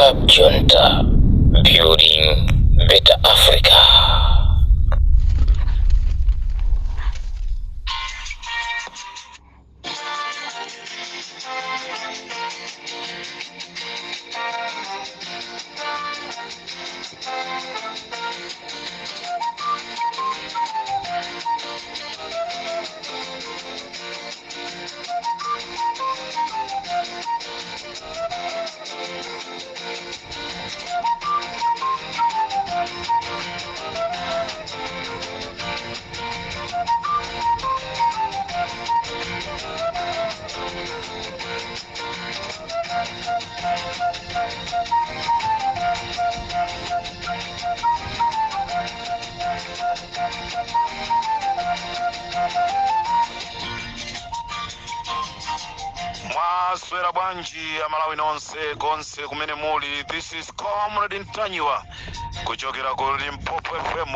Club Junta, building better Africa. Mwaswera bwanji Amalawi nonse konse kumene muli? This is Comrade Ntanyiwa kuchokera ku Limpopo FM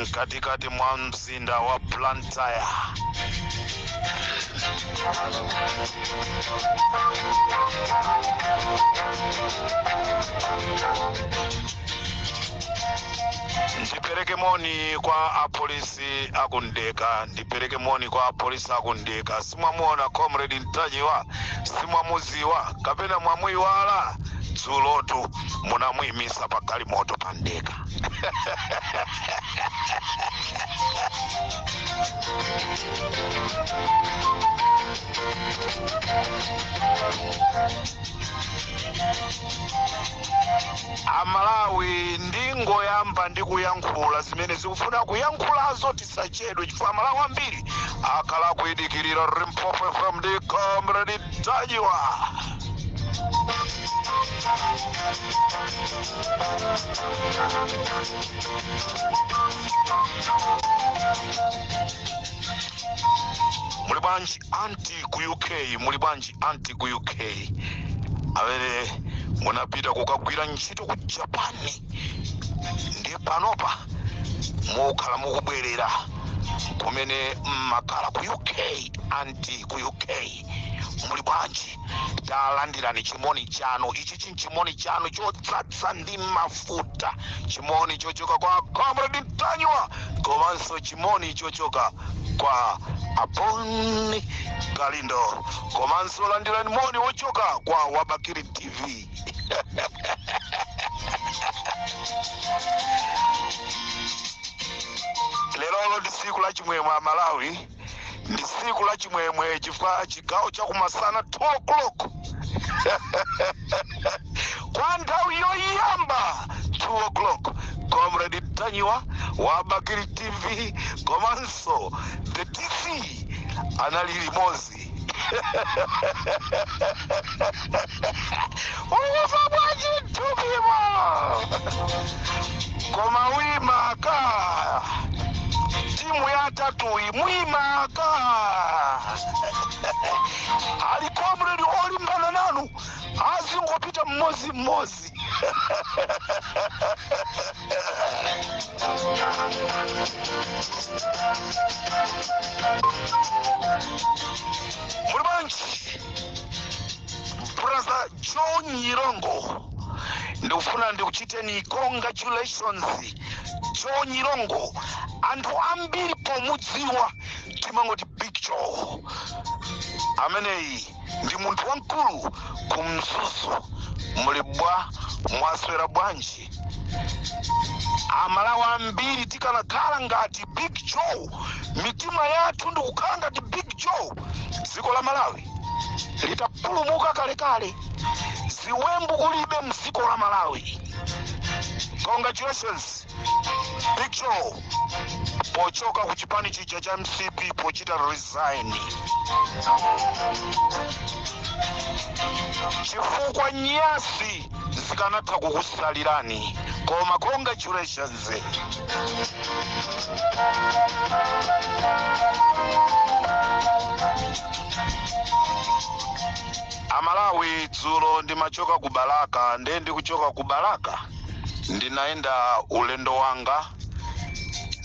mkatikati mwa mzinda wa Blantyre. Ndipereke moni kwa apolisi akundeka, ndipereke moni kwa apolisi akundeka. Simwamuona Comrade Ntanyiwa? Simwamuziwa kapena mwamuiwala? Dzulotu munamuyimisa pa galimoto pandeka. Amalawi, ndingoyamba ndi kuyankhula zimene zikufuna kuyankhulazo, tisachedwe chifukwa Amalawi ambiri akhala akuyidikirira Limpopo FM ndi Comrade Ntanyiwa. Muli bwanji anti ku UK? Muli bwanji anti ku UK amene munapita kukagwira ntchito ku Japan, ndiye panopa mukhala mukubwerera kumene mmakhala ku UK? Anti ku UK, muli bwanji? Talandirani chimoni chanu ichi, chinchimoni chanu chodzadza ndi mafuta, chimoni chochoka kwa Comrade Ntanyiwa komanso chimoni chochoka kwa Aboni Kalindo, komanso landirani moni wochoka kwa Wabakiri TV. Lerolo ndi tsiku la chimwemwe Amalawi, ndi tsiku la chimwemwe chifukwa chigawo chakumasana 2 o'clock, kwa nthawi yoyamba 2 o'clock, Comrade Ntanyiwa wa Bakili TV komanso the DC anali limodzi. Ukufa bwanji mthupimo? Koma wimaka timu ya atatuyi, mwimaka ali comrade olimbana nanu azingopita mmodzi mmodzi. Muli bwanji, Brother John Nyirongo? Ndikufuna ndikuchiteni congratulations, John Nyirongo. Anthu ambiri pomudziwa timangoti Big Joe. Ameneyi ndi munthu wamkulu ku Mzuzu. Muli bwa? Mwaswera bwanji? Amalawi ambiri tikanakhala ngati Big Joe, mitima yathu ndikukhala ngati Big Joe, dziko la Malawi litapulumuka kalekale, ziwembu kulibe mdziko la Malawi. Congratulations, Big Joe, pochoka ku chipani chija cha MCP, pochita resign, chifukwa nyasi zikanatha kukusalirani, koma congratulations. Amalawi, dzulo ndimachoka ku Balaka, ndiye ndikuchoka ku Balaka ndinayenda ulendo wanga.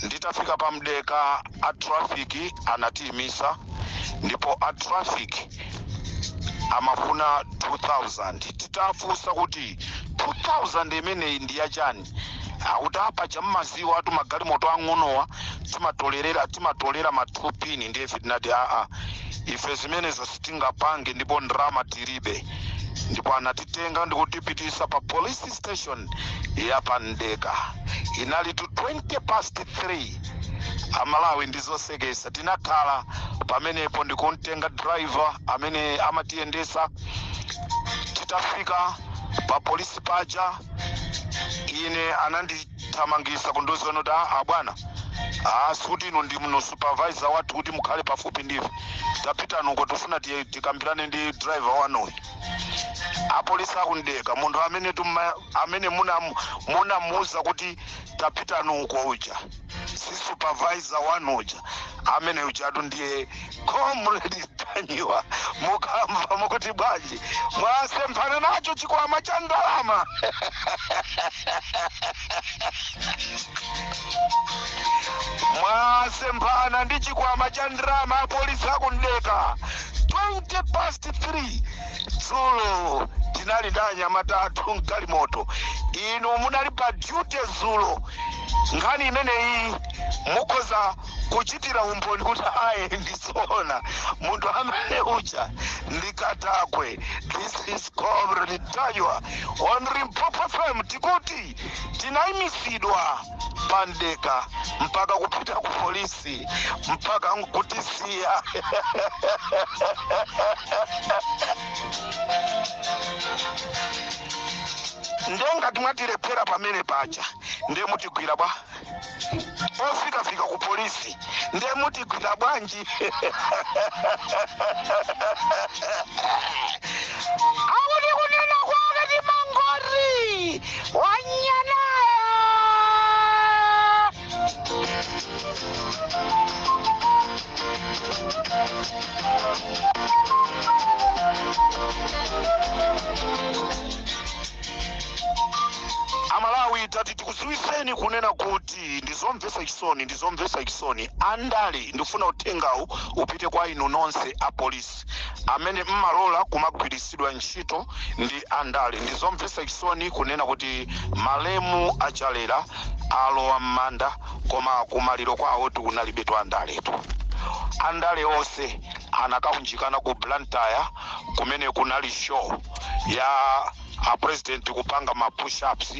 Nditafika pa Mdeka, a traffic anatiyimisa, ndipo a traffic Amafuna 2000. Titafunsa kuti 2000 imeneyi ndi yachani, akuti apa chammaziwa atu magalimoto ang'onowa timatolerera, timatolera ma 2 pini. Ndiye ife tinati aa, ife zimenezo sitingapange ndipo ndrama tilibe. Ndipo anatitenga ndikutipitisa pa police station ya Pandeka. Inali to 20 past 3. Amalawi, ndizosekesa. Tinakhala pamenepo ndikumtenga driver amene amatiyendesa. Titafika pa polisi paja, ine anandithamangisa kundiuza kuti, "Ah bwana, ah, sikuti inu ndi muno supervisor wathu kuti mukhale pafupi ndife. Tapita nuko, tifuna tikambirane ndi driver wanuyu." Apolisi akundeka, munthu amene amene munamuuza kuti tapita nuko uja si supervisor wanu uja, amene ujatu ndiye Comrade Ntanyiwa. Mukamva mukuti bwanji? Mwasemphana nacho chikwama cha ndalama. Mwasemphana ndi chikwama cha ndalama, apolisi akundeka. 20 past 3 dzulo tinali ndi anyamata athu mgalimoto. Inu munali pa duty dzulo, nkhani imeneyi mukhoza kuchitira umboni kuti aye, ndizoona, munthu amene uja ndikatakwe. This is Comrade Ntanyiwa on Limpopo FM. Tikuti tinayimisidwa pandeka mpaka kupita ku polisi, mpaka nkutisiya. Ndengati mwatilephera pamene paja, ndiye mutigwira bwa ofikafika ku polisi? Ndiye mutigwira bwanji? Akuti kunena kwake timangoti wanyanaya. Amalawi, tati tikudziwitseni kunena kuti ndizomvetsa chisoni, ndizomvetsa chisoni. Andale, ndifuna uthengawu upite kwa inu nonse apolisi amene mmalola kumagwiritsidwa ntchito ndi andale. Ndizomvetsa chisoni kunena kuti malemu achalera alowa m'manda, koma kumaliro kwawo tikunalibetu andaletu. Andale onse anakaunjikana ku Blantyre kumene kunali show ya a president kupanga ma push-ups,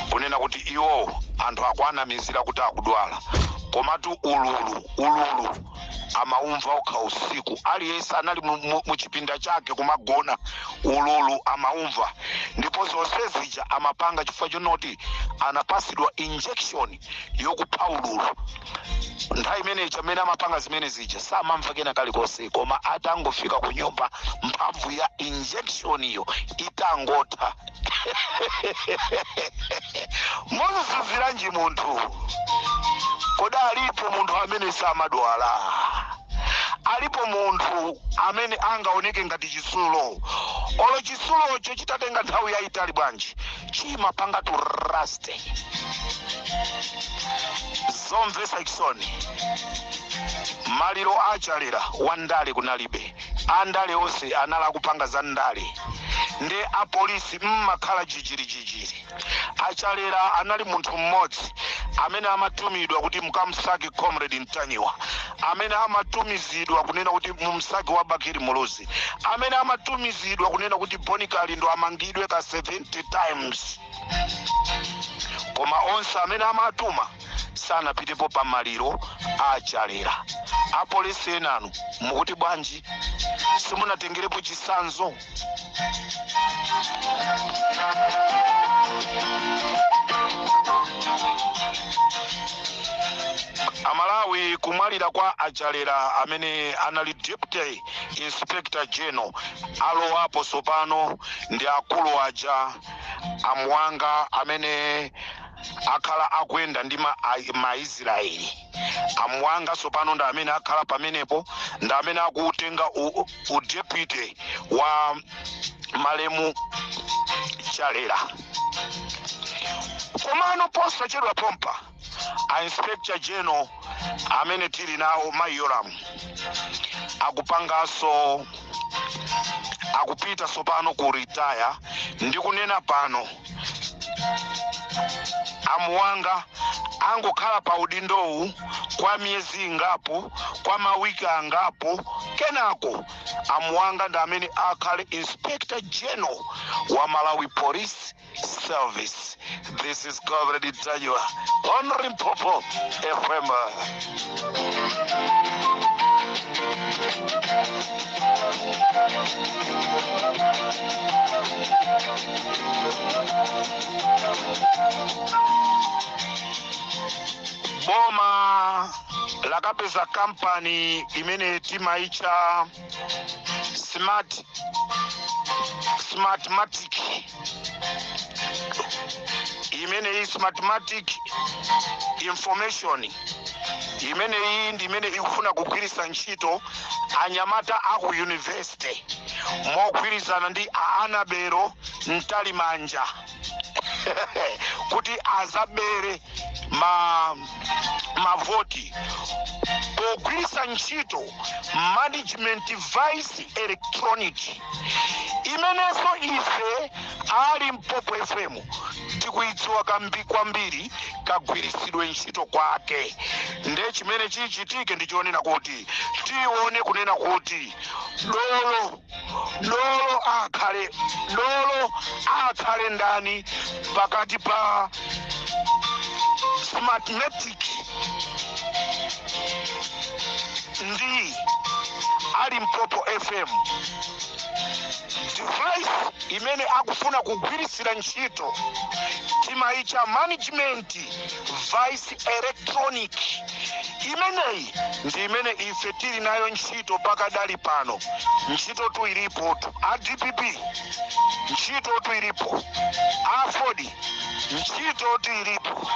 kunena kuti iwo anthu akuanamizira kuti akudwala, komatu ululu, ululu amaumva okha usiku. Aliyense anali mu chipinda chake kumagona, ululu amaumva. Ndipo zonse zija amapanga chifukwa chonoti anapasidwa injection yokupha ululu. Nthawi imeneyi chamene amapanga zimene zija samamva kena kalikonse, koma atangofika ku nyumba, mphamvu ya injection iyo itangotha, muzunziranji munthu? Kodi alipo munthu amene samadwala? Alipo munthu amene angaoneke ngati chitsulo? Olo chitsulocho chitatenga nthawi yayitali bwanji, chimapanga to rust. Zomvetsa chisoni, maliro achalera wandale kunalibe. Andale onse anali akupanga za ndale. Ndi apolisi mmakhala jijiri jijiri. Achalera anali munthu mmodzi amene amatumidwa kuti mukamsake Comrade Ntanyiwa, amene amatumizidwa kunena kuti mumsake wa Bakili Muluzi, amene amatumizidwa kunena kuti Bon Kalindo amangidwe ka 70 times, koma onse amene amatuma sanapitepo pa maliro achalera. Apolisi enanu mukuti bwanji? Simunatengerepo chisanzo? Amalawi, kumwalira kwa achalera amene anali deputy inspector general, alowapo sopano ndi akulu aja amwanga amene akhala akuyenda ndi maisraeli. Amwanga sopano ndi amene akhala pamenepo, ndi amene akutenga udeputy wa malemu Chalera. Komano posachedwa pompa a inspector general amene tili nawo, mayi Yolamu, akupanganso Akupita tsopano ku retire. Ndikunena pano, amuwanga angokhala pa udindowu kwa miyezi ingapo, kwa mawiki angapo, kenako amuwanga ndi amene akhale Inspector General wa Malawi Police Service. This is Comrade Ntanyiwa on Limpopo FM. Boma lakapeza kampani imene timaitcha Smartmatic. Imeneyi, Smartmatic Information, imeneyi ndi imene ikufuna kugwiritsa ntchito anyamata aku university mogwirizana ndi a Annabel Mtalimanja kuti azabere mavoti pogwiritsa ntchito management device electronic, imenenso ife a Limpopo FM tikuidziwa kwambiri kagwiritsidwe ntchito kwake. Nde chimene chichitike ndichonena kuti tione kunena kuti dolo akhale ndani pakati pa Smartmatic ndi a Limpopo FM. Device imene akufuna kugwiritsira ntchito timaitcha management device electronic. Imeneyi ndi imene ife tili nayo ntchito pakadali pano. Ntchito tu ilipotu. A DPP, ntchito tu ilipo. AFORD, ntchito tu ilipo.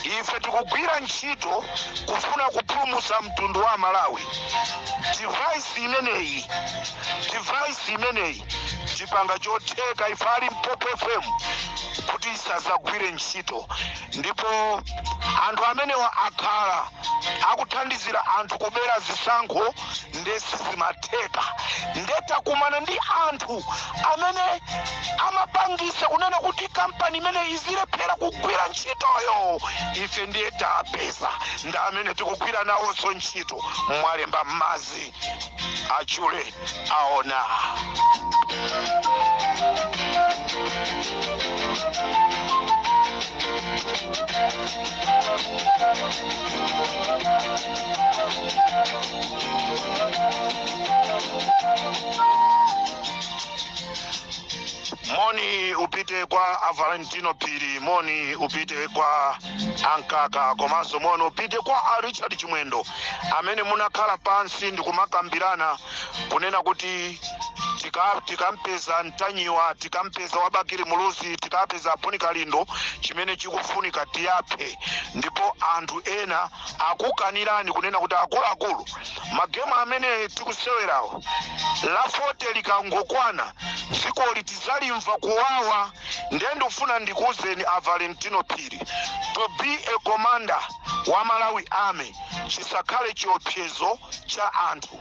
Ife tikugwira ntchito kufuna kupulumutsa mtundu wa Malawi. Device imeneyi tipanga chotheka ife a Limpopo FM kuti isazagwire ntchito. Ndipo anthu amenewa akhala akuthandizira anthu kubera zisankho, nde sizimatheka. Ndetakumana ndi anthu amene amapangisa kunena kuti kampani imene izilephera kugwira ntchitoyo. Ife ndiye tapeza ndi amene tikugwira nawonso ntchito. Mwalemba m'mazi, achule aona. Moni upite kwa a Valentino Phiri, moni upite kwa ankaka, komanso moni upite kwa a Richard Chimwendo amene munakhala pansi ndikumakambirana kunena kuti tikampeza Ntanyiwa, tikampeza wa Bakili Muluzi, tikapeza Bon Kalindo, chimene chikufunika tiyaphe. Ndipo anthu ena akukanirani kunena kuti akuluakulu, magemu amene tikusewerawo, la 40 likangokwana dzikoli tizalimva kuwawa. Ndiye ndikufuna ndikuwuzeni a Valentino Phiri, to be a commander wa Malawi Army chisakhale chiopsezo cha anthu.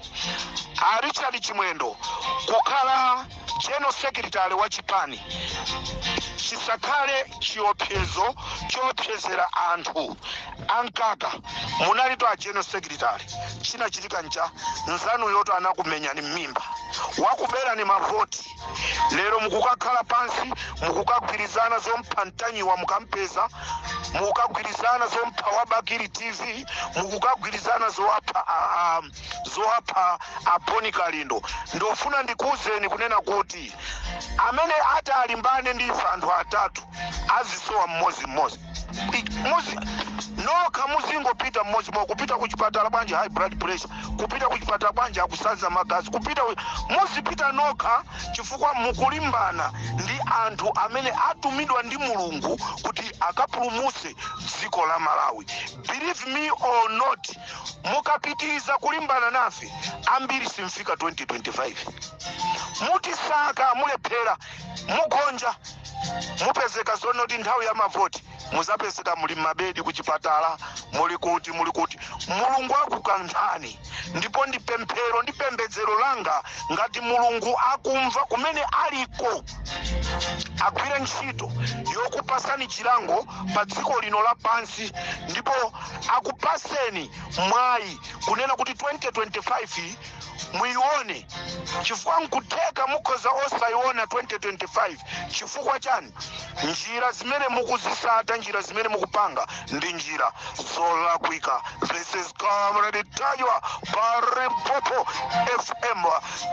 A Richard Chimwendo, kukhala general secretary wa chipani chisakhale chiopsezo choopsezera anthu. Ankaka, munalito a general secretary, chinachitika ncha nzanuyoto anakumenyani m'mimba, wakuberani mavoti. Lero mukukakhala pansi, mukukagwirizana zompha Ntanyiwa mukampeza, mukukagwirizana zompha wa Bakili TV, mukukagwirizana zowapha a Bon Kalindo. Ndofuna ndikuwuzeni kunena kuti amene ati alimbane ndi ife anthu atatu azisowa mmodzimmodzi. Nokha muzingopita mmodzi mwa kupita kuchipatala bwanji, high blood pressure, kupita kuchipatala bwanji, akusanza magazi, kupita muzipita nokha, chifukwa mukulimbana ndi anthu amene atumidwa ndi Mulungu kuti akapulumutse dziko la Malawi. Believe me or not, mukapitiriza kulimbana nafe, ambiri simfika 2025. Mutisaka, mulephera, mugonja, mupezeka zonoti nthawi ya mavoti Muzapezeka muli m'mabedi kuchipatala, muli kuti, muli kuti. Mulungu akukanthani. Ndipo ndi pemphero ndi pembedzero langa, ngati Mulungu akumva kumene aliko, agwire ntchito yokupasani chilango pa dziko lino lapansi, ndipo akupaseni mwayi kunena kuti 2025 muione, chifukwa nkutheka mukhoza osayiona 2025. Chifukwa chani? Njira zimene mukuzisata, njira zimene mukupanga ndi njira zolakwika. This is Comrade Ntanyiwa pa Limpopo FM.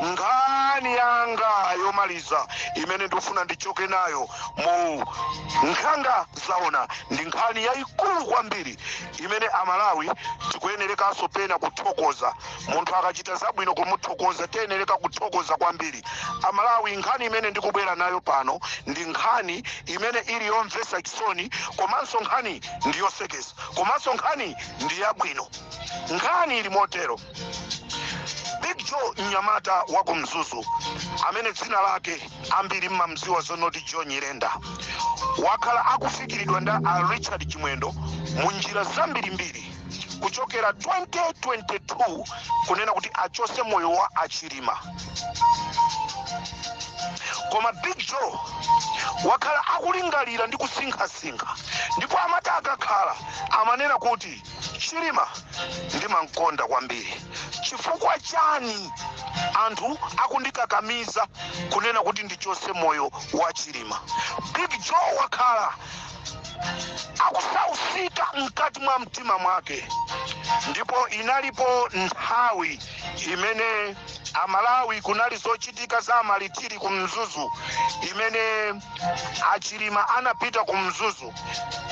Nkhani yanga yomaliza imene ndikufuna ndichoke nayo mu Nkhanga Zaona ndi nkhani yayikulu kwambiri imene Amalawi tikuyenerekanso pena kuthokoza. Munthu akachita zabwino, kumuthokoza, tiyenereka kuthokoza kwambiri Amalawi. Nkhani imene ndikubwera nayo pano ndi nkhani imene ili yomvetsa chisoni, komanso nkhani ndi yosekesa, komanso nkhani ndi yabwino. Nkhani ili motero: Big Joe, mnyamata wa kumzuzu amene dzina lake ambiri mmamziwa zonoti Joe Nyirenda, wakhala akufikiridwa ndi a Richard Chimwendo mu njira zambirimbiri kuchokera 2022, kunena kuti achose moyo wa Achilima. Koma Big Joe wakhala akulingalira ndi kusinkhasinkha, ndipo amati akakhala amanena kuti, "Chilima ndimamkonda kwambiri. Chifukwa chani anthu akundikakamiza kunena kuti ndichose moyo wa Chilima?" Big Joe wakhala akusausika mkati mwa mtima mwake. Ndipo inalipo nthawi imene Amalawi kunali zochitika za amalitiri ku Mzuzu, imene Achilima anapita ku Mzuzu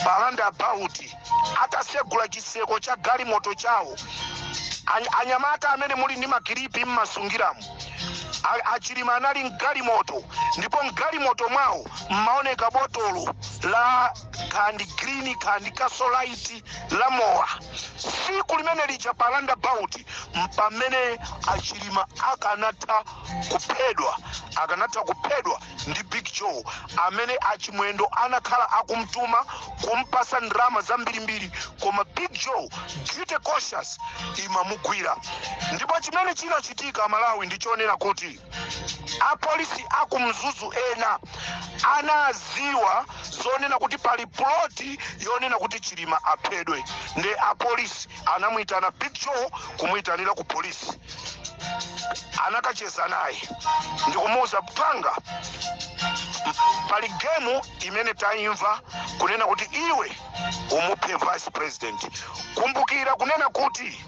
pa roundabout, atasegula chiseko cha galimoto chawo. Anyamata amene muli ndi makilipi mmasungiramo, Achilima anali mgalimoto, ndipo mgalimoto mwawo mmaoneka botolo la kandi green kandi kasolite la mowa. Siku limene lija pa roundabout mpamene Achilima akanatha kuphedwa, akanatha kuphedwa ndi Big Joe amene Achimwendo anakhala akumtuma, kumpasa ndalama zambirimbiri. Koma Big Joe, guilty conscious imamugwira. Ndipo chimene chinachitika, Malawi, ndichonena kuti apolisi akumzuzu ena anaziwa zonena kuti pali plot yonena kuti Chilima aphedwe. Nde apolisi anamuyitana Big Joe, kumuyitanira ku polisi, anakacheza naye ndikumuuza, "Panga, pali game imene taimva kunena kuti iwe umuphe vice president. Kumbukira kunena kuti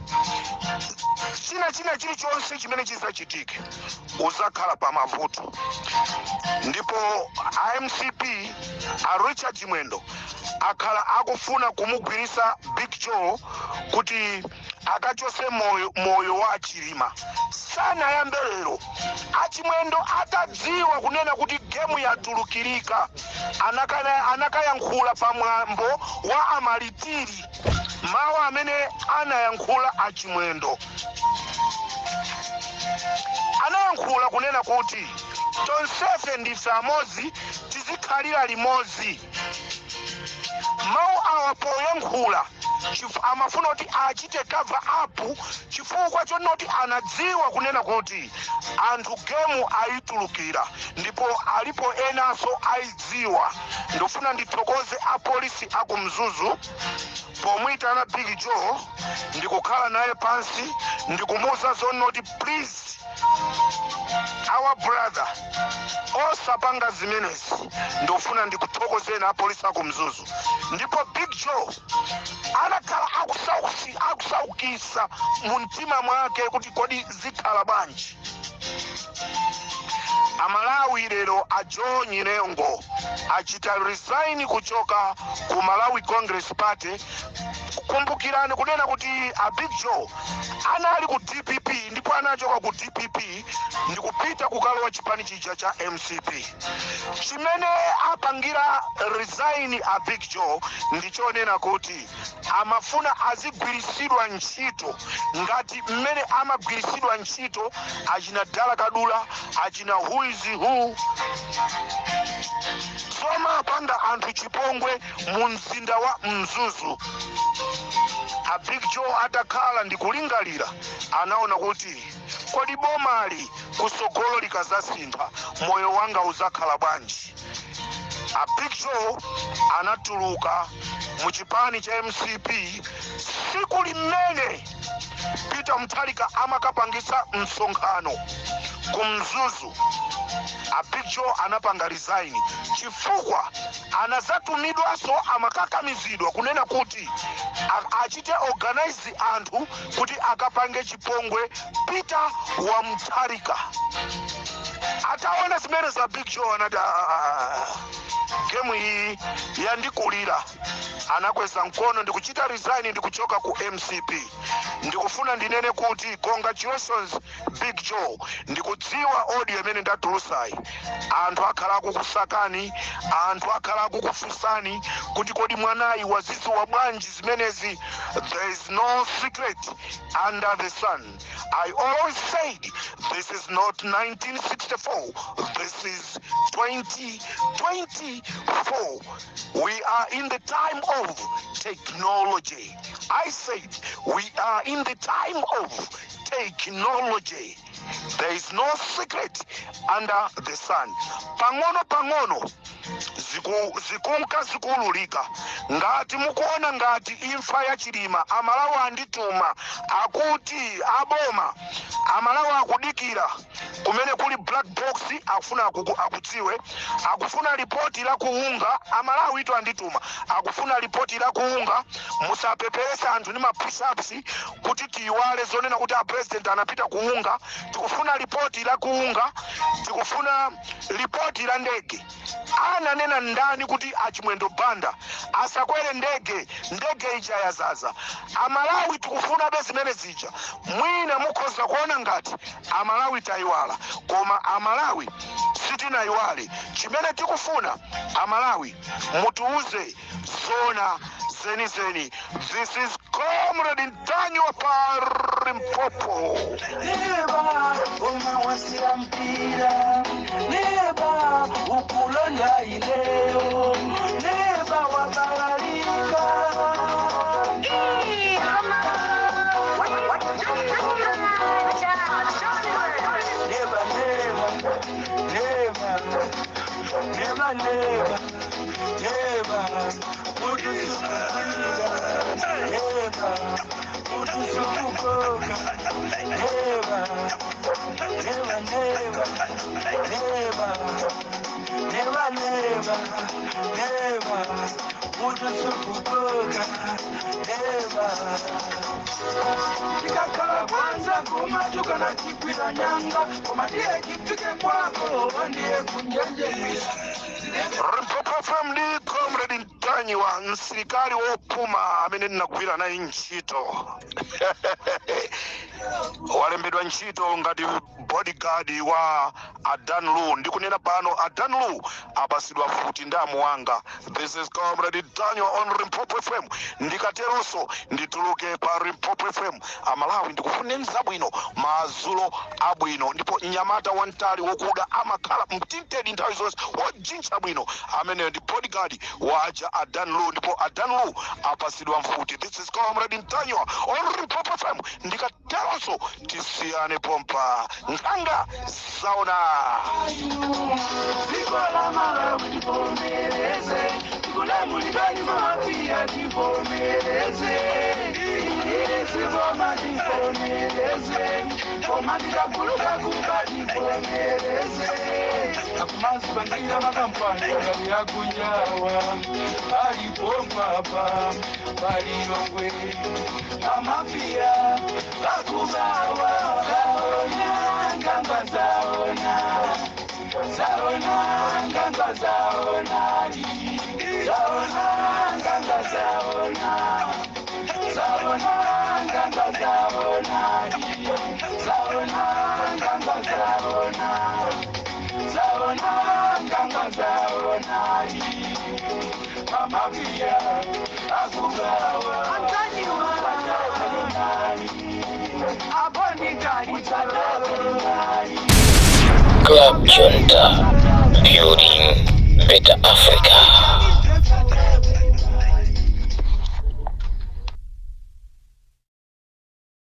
china china chilichonse chimene chizachitike, uzakhala pa mavuto." Ndipo iMCP, a Richard Chimwendo akhala akufuna kumugwirisa Big Joe kuti akachose moyo wa Chilima. Sanayambe lero. Achimwendo atadziwa kunena kuti game yatulukirika, anakayankhula pamwambo wa amalitiri. Mawu amene anayankhula Achimwendo, anayankhula kunena kuti tonsefe ndife amodzi, tizikhalira limodzi. Mawu awa poyankhula, amafuna kuti achite cover up, chifukwa chonoti anadziwa kunena kuti anthu game ayitulukira, ndipo alipo enanso ayidziwa. Ndifuna ndithokoze apolisi akumzuzu pomuyitana Big Joe ndikukhala naye pansi ndikumuwuza zonoti, "Please, our brother, osapanga zimenezi." Ndikufuna ndikuthokozeni apolisi akumzuzu. Ndipo Big Joe anakhala akusaukisa mu mtima mwake kuti kodi zikhala bwanji? Amalawi, lero a Joe Nyirengo achita resign kuchoka ku Malawi Congress Party. Kumbukirani kunena kuti a Big Joe anali ku DPP, ndipo anachoka ku DPP ndikupita kukalowa chipani chija cha MCP. Chimene apangira resign a Big Joe ndichonena kuti amafuna azigwirisidwa ntchito ngati mmene amagwirisidwa ntchito achina Dala Kadula, achina who is who, zomapanga anthu chipongwe mu mzinda wa Mzuzu. A Big Joe atakhala ndikulingalira, anaona kuti kodi bomali kusogolo likazasintha, moyo wanga uzakhala bwanji? A Big Joe anatuluka mu chipani cha MCP siku limene Peter Mutharika amakapangisa msonkhano ku Mzuzu. A Big Joe anapanga resign chifukwa anazatumidwanso, amakakamizidwa kunena kuti achite organize anthu kuti akapange chipongwe Peter wa Mutharika. Ataona zimene za, Big Joe anati, "Ah, ah, ah, game iyi yandikulira." Anakweza mkono ndikuchita resign ndikuchoka ku MCP. Ndikufuna ndinene kuti congratulations, Big Joe. Ndikudziwa audio imene ndatulusayi, anthu akhala akukusakani, anthu akhala akukufunsani kuti kodi mwanayi wazidziwa bwanji zimenezi? There is no secret under the sun. I always said this is not 1964, this is 2024. We are in the time of technology. I said we are in the time of technology. There is no secret under the sun. Pang'ono pang'ono zikunka zikuululika. Ngati mukuona ngati imfa ya Chilima, Amalawi andituma akuti aboma, Amalawi akudikira kumene kuli black box, akufuna akudziwe, akufuna ripoti la kuunga. Amalawi ito andituma, akufuna ripoti la kuunga. Musapeperese anthu ndi ma push-ups kuti tiyiwale zonena kuti a president anapita kuunga. Tikufuna ripoti la kuunga, tikufuna ripoti la ndege. Ananena ndani kuti Achimwendo Banda asakwere ndege, ndege ija yazaza? Amalawi tikufunabe zimene zija. Mwina mukhoza kuona ngati Amalawi tayiwala, koma Amalawi sitinayiwale. Chimene tikufuna, Amalawi, mutiuze zona zenizeni. This is Comrade Ntanyiwa pa Limpopo. Neba umawasira mpira, neba ukulonda ileo, neba wabalalika. Neba, neba, neba, neba, neba, neba utusukukwira, neba utusukukoka, neba, neba, neba, neba, neba, neba, neba utusukukoka, neba. Tikakhala kwanza kumatuka na chikwira nyanga, koma ndiye chifike kwako ndiye kunjenjera. Limpopo FM ndi Comrade Ntanyiwa, msilikali wopuma amene ndinagwira naye ntchito. Walembedwa ntchito ngati bodyguard wa Adan Lu. Ndikunena pano Adan Lu apasidwa futi ndi amuwanga. This is Comrade Ntanyiwa on Limpopo FM. Ndikateronso ndituluke pa Limpopo FM. Amalawi, ndikufuneni zabwino, madzulo abwino. Ndipo mnyamata wamtali wokuda amakhala mtintedi nthawi zonse, wojintcha bwino, ameneyo ndi bodyguard waja Adan Lu, ndipo Adan Lu apasidwa mfuti. This is Comrade Ntanyiwa on Limpopo FM. Ndikateronso tisiyane pompa, nkhanga zaona. Dziko la Malawi tivomereze, tikulamulidwani mafia, tivomereze isiboma, tivomereze koma tikaguluka kuba, tivomereze akumazipangira makampani ngati yakunyawa alipompapa palilongwe amafia bakubawa zaona ngamba zaona zaona ngamba zaona zaona ngamba zaona. Zaona nganga zaona, zaona nganga zaona, zaona nganga zaona, mamavia akugawa Antanyiwa abonitali. Club Junta, building better Africa.